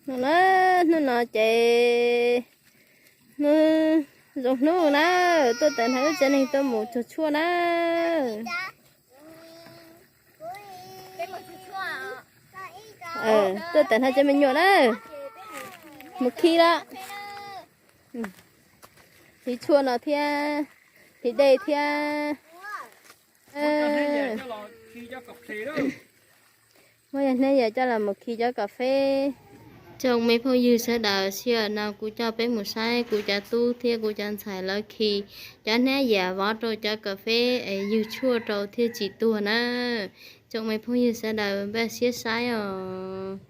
No na, hnub no ces hnub zoo hnub na, tuaj tawm hnav lub tsev neeg tuaj mus tsuag tshuaj na. Tuaj tawm hnav cov me nyuam na, mus khi lawm. Hliv tshuaj no thiab, hliv dej thiab. Muab yog hnab yam coj los mus khi cov kas fes. Tsoom me phooj ywg sawv daws, sij hawm no kuv coj peb mus saib kuv cov tub thiab kuv cov ntxhais lawv khi cov hnab yam vov rau cov kas fes es ywg tshuaj rau thiaj tsis tuag na. Tsoom me phooj ywg sawv daws npaj siab saib os.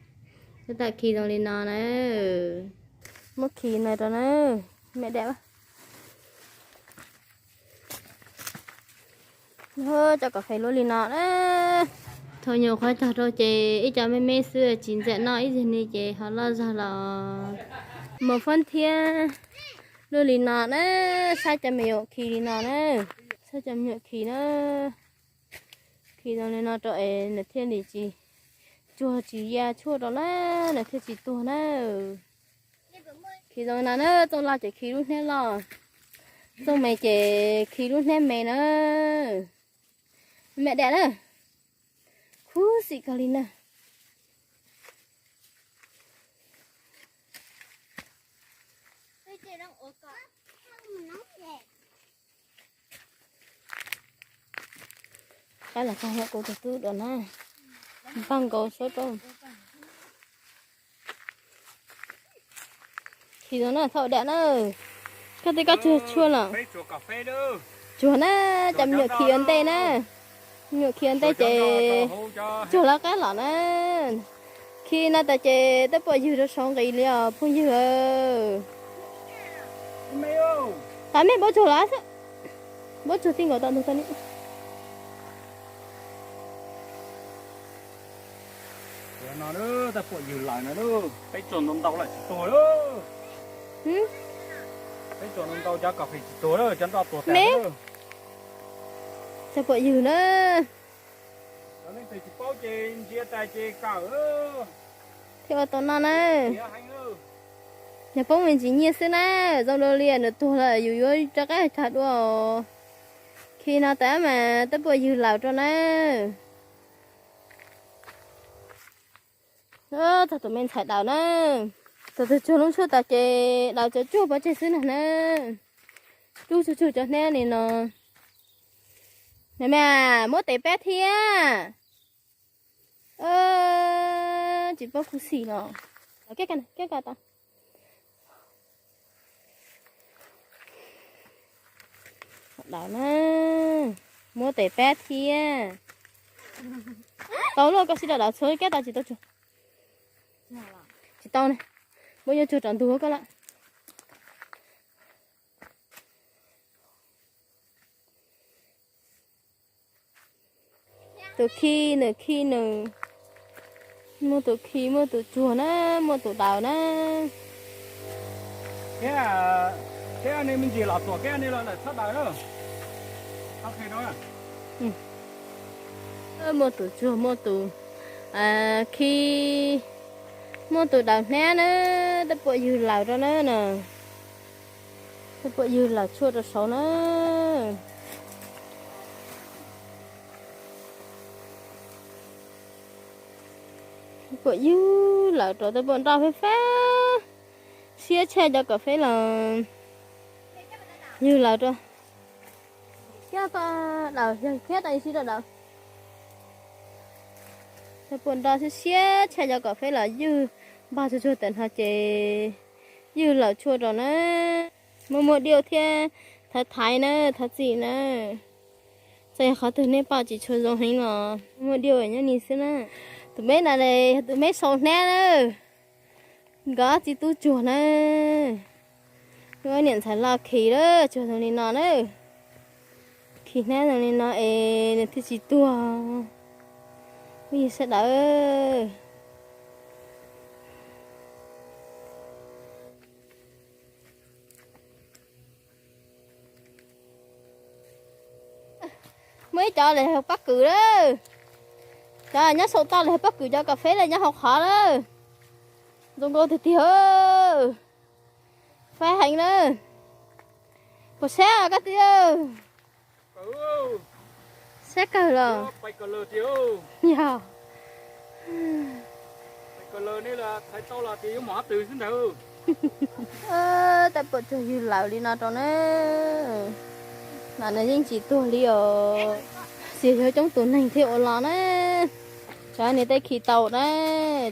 Tab tom khi zoo li no na. Muab khi no rau na, me dab. Cov kas fes luaj li no na. Thaum nyuam qhuav cog rau ces ib co me me xwb tsis ntxim noj ib zaug ni ces ho loj zog los mus foob thiab. Luaj li no na, saib cov me nyuam khi li no na, saib cov me nyuam khi na. Khi zoo li no rau es nws thiaj li tsis tsuag tsis ya tshuaj rau na, nws thiaj tsis tuag na. Khi zoo li no na, txooj loj ces khi lub hnab loj, txooj me ces khi lub hnab me na. Me dab na, khuv xim kawg li na. Qab los txog kuv tus tub dua na, npaj nkaus sab rau. Khi zoo na, thaum dab na, koj twb koj tsuag tshuaj los. Tsuag na, cov me nyuam khi ua ntej na, me nyuam khi ua ntej ces tsuag lawv qab los na. Khi no tas ces tej puam ywg rau saud nqis li os phooj ywg. Tas mej npaub tsuag lawm xwb, npaub tsuag tij nkaus tau ntug tau ni. Tej puam ywg lawm na, peb tsuag ntau ntau lawm tsis tuag lawm. Peb tsuag ntau ntau cov kas fes tsis tuag lawm, cov nroj tuag tas lawm. Tej puam ywg na. Cov leej twg tsis paub ces ntsia tas ces kawm. Thiaj ua tau noj na. Yog poob me ntsis nyiaj xwb na, zoo dua li nws tuag lawm yus yuav rov qab tag dua. Khi no tas mas tej puam ywg lawm rau na. Txog tus me ntxhais daus na, tus twg tsuag lub tshuaj tas ces daus cov tsuag pov tseg xwb no na. Rub tsuag tsuag cov hnab li no. Nws mas muab tes pab thiab. Tsis paub khuv xim los. Daus na, muab tes pab thiab. Tau lawm, koj sib rau daus txhua kab tau tsis tau tsuag. Tsis tau ne, muab yuav tsuag rau ntug koj lawm. Tus khi nws khi nws, muaj tus khi muaj tus tsuag na, muaj tus daus na. Thiab nej me ntsis los tuam kiag nej los lawm txhob daws na. Muaj tus tsuag, muaj tus khi, muaj tus daus hnab na, tej puam ywg laus rau na no. Tej puam ywg laus tshuaj rau saud na. Tej puam ywg laus rau, tej puam nroj fab fab, siab tshaj cov kom feb los ywg laus rau. Thiab tau daus, yog thiab tau sib rau daus. Tej puam nroj siab siab tshaj cov kom feb los ywg npog tsuag tsuag tawm hno ces ywg laus tshuaj rau na. Muaj muaj diaj thiab thaiv thaiv na, thaiv txim na. Txawm yog qhov twg nej pom tsis tshua zoo heev los muaj diaj nyob ni xwb na. Tus meb no yog tus meb sau hnab na. Nkawd txiv tub tsuag na. Wb niam ntxhais loj khi lawm tsuag zoo li no na. Khi hnab zoo li no es nws thiaj tsis tuag. Phooj ywg sawv daws, muaj ib cov lawv yog pob kws lawm. Cov nyob saum toj lawv yog pob kws, cov kom feb lawm nyob hauv qhov lawm. Zoo nkauj tiag tiag. Fab heev na. Puas sab koj tij? Sab kawg los? Yog. Tej puas tsuag ywg lawm li no rau na. Mas nws yeej tsis tuag li os. Xyov yog coob tus neeg thiaj ua los na. Tsam niam tais khi tau na,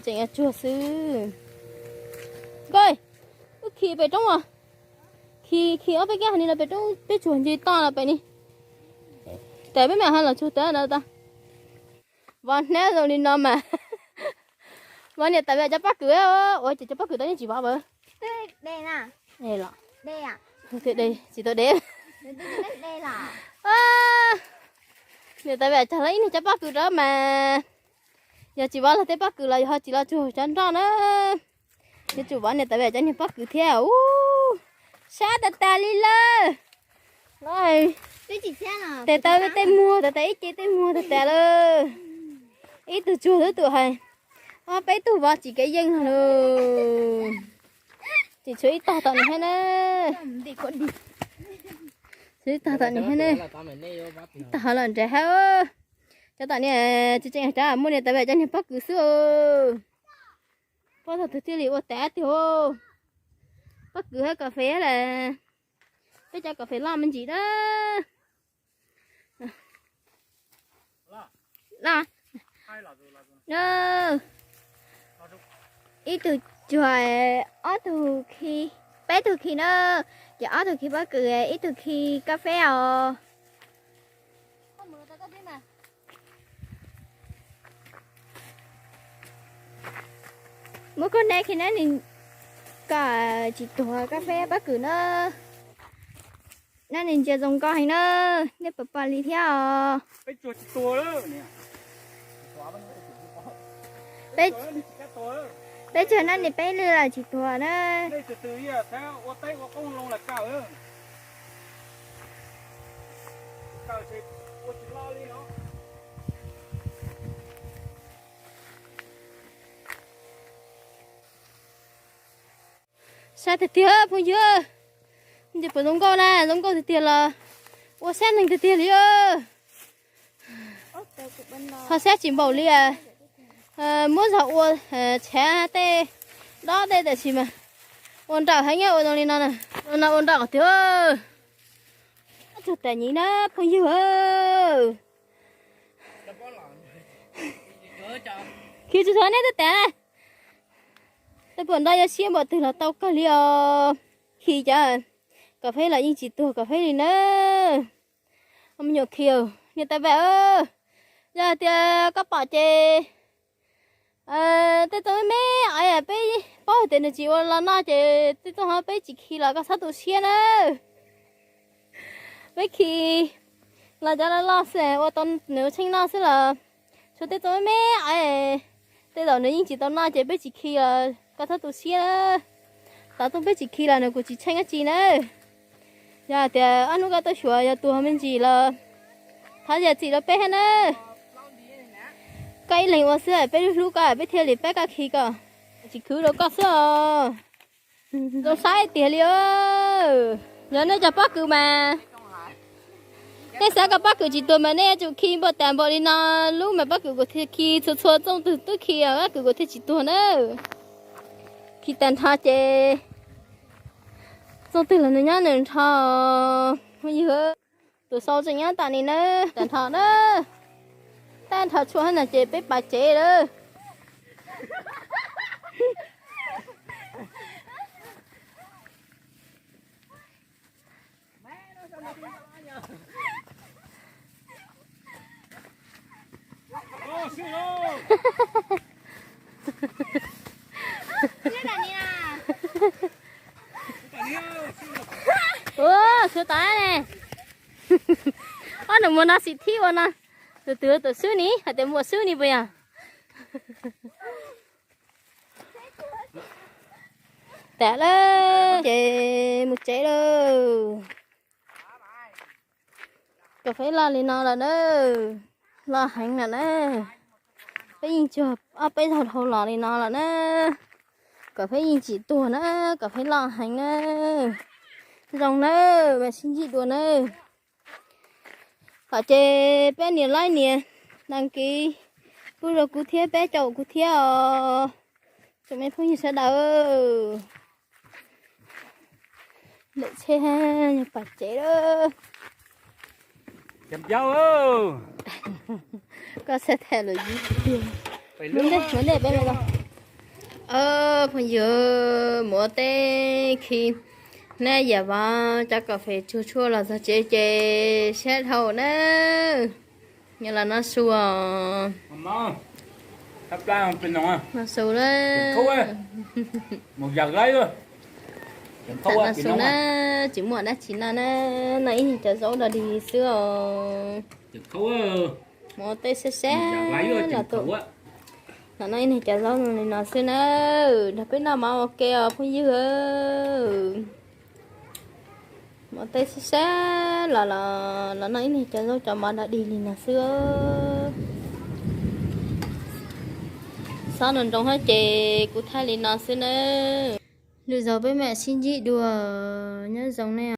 tseem yuav tsuag xwb. Nkauj, wb khi pem roob os. Khi, khi ob peb kab hais li no pem roob, peb tsuag nce toj los pem ni. Tes peb mam ho los tsuag tod no tas. Vov hnab zoo li no mas. Vov niam tais Vam cov pob kws. Ua ces cov pob kws tod yeej tsis vov lawm. Tsis tau dev. Niam tais Vam cog lawv ib niag cov pob kws rau mas. Yog tsis vov lawv tej pob kws los yog ho tsis los tsuag cov nroj na. Yuav tsum vov niam tais Vam cov niag pob kws thiab. Ub, sab tas tas li lawm. Tes taw tej muag tas tas, ib ce tej muag tas tas lawm. Ib tug tsuag twb tus hais, ob peb tug vov tsis kev yeej lawm. Tseem tshuav ib tog tom ni thiab na. Tshuav ib tog tom ni thiab na. Ib tog los nrad hab. Cov tom ni tseem tseem cov muaj niam tais Vam cov niag pob kws xwb. Pob tog twg thiaj li ua tas tiag. Pob kws hab kas fes lawm. Peb cov kas fes loj me ntsis na. Ib tug tsuag, ob tug khi, peb tug khi na. Ces ob tug khi pob kws, ib tug khi kas fes os. Muab koj neb khi neb, nws kom tsis tuag kas fes pob kws na. Neb nws ntsia zoo nkauj heev na, nej puas pom li thiab os? Peb tsuag neb nws peb lwj los tsis tuag na. Sab tiag tiag phooj ywg. Ces puas zoo nkauj na, zoo nkauj tiag tiag los ua sab neeg tiag tiag li. Ho sab tsis npaum li muab zog ua tshav tej dob tej tam sim mas ua nrawm heev, ua zoo li no na. Ua no ua nrawm tiag. Tsuag tas nyiv na phooj ywg. Khi tsis txog nej twb tas. Tej puas nroj yuav siab npaum twg los tau kawg li os. Khi cov kas fes los yeej tsis tuag kas fes li na. Me nyuam khi, niam tais Vam, yog tias koj pom ces tej txooj me me peb paub hais tias nws tsis ua los noj ces tej txooj ho peb tsis khi los koj txhob tu siab na. Peb khi los cov loj loj xwb ua tau nws ua tsheej noj xwb los tshuav tej txooj me me, tej zaum nws yeej tsis tau noj ces peb tsis khi los koj txhob tu siab. Tav txooj peb tsis khi los nws kuj tsis tsheej dab tsi na. Yog tias ob hnub koj tuaj xyuas yog tuag me ntsis los thov zam txim rau peb thiab na. Koj ib leeg ua xwb peb hlub hlub koj peb thiaj li pab koj khi koj. Tsis khwv rau koj xwb os. Zoo saib tiag li. Yog nej cov pob kws mas, nej xav kom pob kws tsis tuag mas nej yuav tsum khi npaum tas npaum li no, lub mas pob kws kuj thiaj khi txhua txhua txooj twg twb khi pob kws kuj thiaj tsis tuag na. Khi tag nrho ces txooj twg los nws nyob nws nrho. Phooj ywg, tus sau tseem nyob tom ni na, tag nrho na. Tag nrho tshuaj no ces peb pais tsev lawm. Ua, sub tod ne. Ob nus muag no xim thib ua no. Tus twg tus sub ni, hais tias muaj sub ni puas yog? Tas lawm ces mus tsev lawm. Kas fes loj li no lawm na, loj heev lawm na. Peb yeej tsuag ob peb zaug dhau los li no lawm na. Kom peb yeej tsis tuag na, kom peb loj heev na. Zoo na, mam sib ntsib dua na. Hom ces peb nias like nias đăng ký pub rau kuv thiab peb caum kuv thiab os, tsoom me phooj ywg sawv daws. Lawm tsheb nyob pas tsev lawm. Koj xav tham lus dib tiag. Mus ntej, mus ntej peb mus. Phooj ywg, mus ua teb khi neb yam vov cov kas fes tsuag tshuaj los txog tsev ces sab dhau na. Nyob los noj su os. Noj su na. Tham noj su na, tsis muaj dab tsi noj na, noj ib niag cov zaub dog dig xwb os. Mus ua teb sab sab los tuaj, los noj ib niag cov zaub li no xwb na, nrog peb noj mov ua ke os phooj ywg. Mus ua teb sab sab los, los noj ib niag cov zaub cov mov dog dig li no xwb. Xob nroo nroo hab ces kuv thaij li no xwb na. Lwm zaus peb mam sib ntsib dua, nyob zoo nej.